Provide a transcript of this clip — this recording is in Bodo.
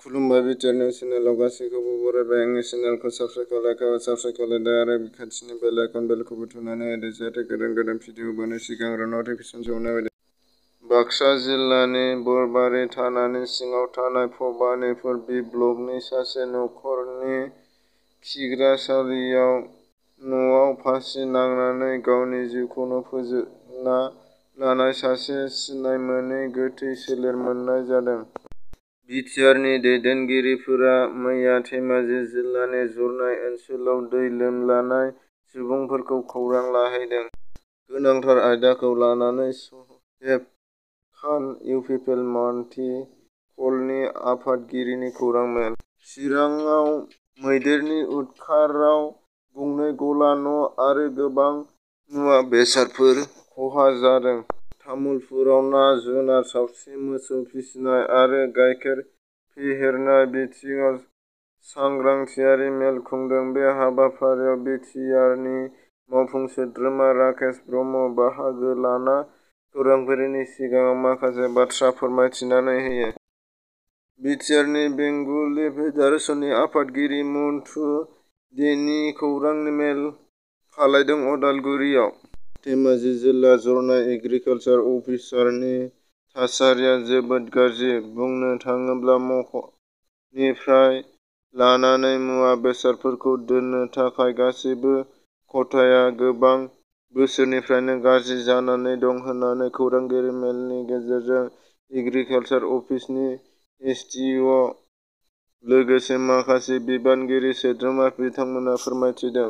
खुलुमबाय बिटिआर निउस चेनेलाव गासैखौबो बरायबाय। आंनि चेनेलखौ साबस्क्राइब खालाम, साबस्क्राइब खालामदो आरो खाथिनि बेल आइकन बेलखौबो थुनानै होदो जाहाथे गोदान भिडिअ होबानो सिगां नटिफिकेसन सौहैनाय बायदि। बाक्सा जिल्लानि बोरबारि थानानि सिङाव थानाय भबानिपुर बि ब्लकनि सासे नखरनि खिग्रासालियाव न'आव फासि नांनानै गावनि जिउखौनो फोजोबना लानाय सासे सिनाय मोनै गोथै सोलेर मोननाय जादों। बिटिआरनि दैदेनगिरिफोरा मैया धेमाजि जिल्लानि जरनाय ओनसोलाव दै लोमजानाय सुबुंफोरखौ खौरां लाहैदों। गोनांथार आयदाखौ लानानै स'हेब खान इउपिपिएल मानथि कलनि आफादगिरिनि खौरां मेल। चिराङाव मैदेरनि उदखाराव गंनै गला, न' आरो गोबां मुवा बेसादफोर खहा जादों। तामुलपुराव ना जुनार सावस्रि, मोसौ फिसिनाय आरो गाइखेर फेहेरनाय बिथिङाव सांग्रांथियारि मेल खुंदों। बे हाबाफारियाव बिटिआरनि मावफुं सोद्रोमा राकेश ब्रह्म बाहागो लाना खौरांगिरिनि सिगाङाव माखासे बाथ्रा फोरमायथिनानै होयो। बिटिआरनि बेंगलि फेडारेसननि आफादगिरि मन्टु देनि खौरां मेल खालामदों। अदालगुरियाव धेमाजि जिल्ला जरनाय एग्रिकालचार अफिसनि थासारिया जोबोद गाज्रि। बुंनो थाङोब्ला न'निफ्राय लानानै मुवा बेसादफोरखौ दोननो थाखाय गासैबो खथाया गोबां बोसोरनिफ्रायनो गाज्रि जानानै दं होननानै खौरांगिरि मेलनि गेजेरजों एग्रिकालचार अफिसनि एसडिअ लोगोसे माखासे बिबानगिरि सोद्रोमा बिथांमोनहा फोरमायथिदों।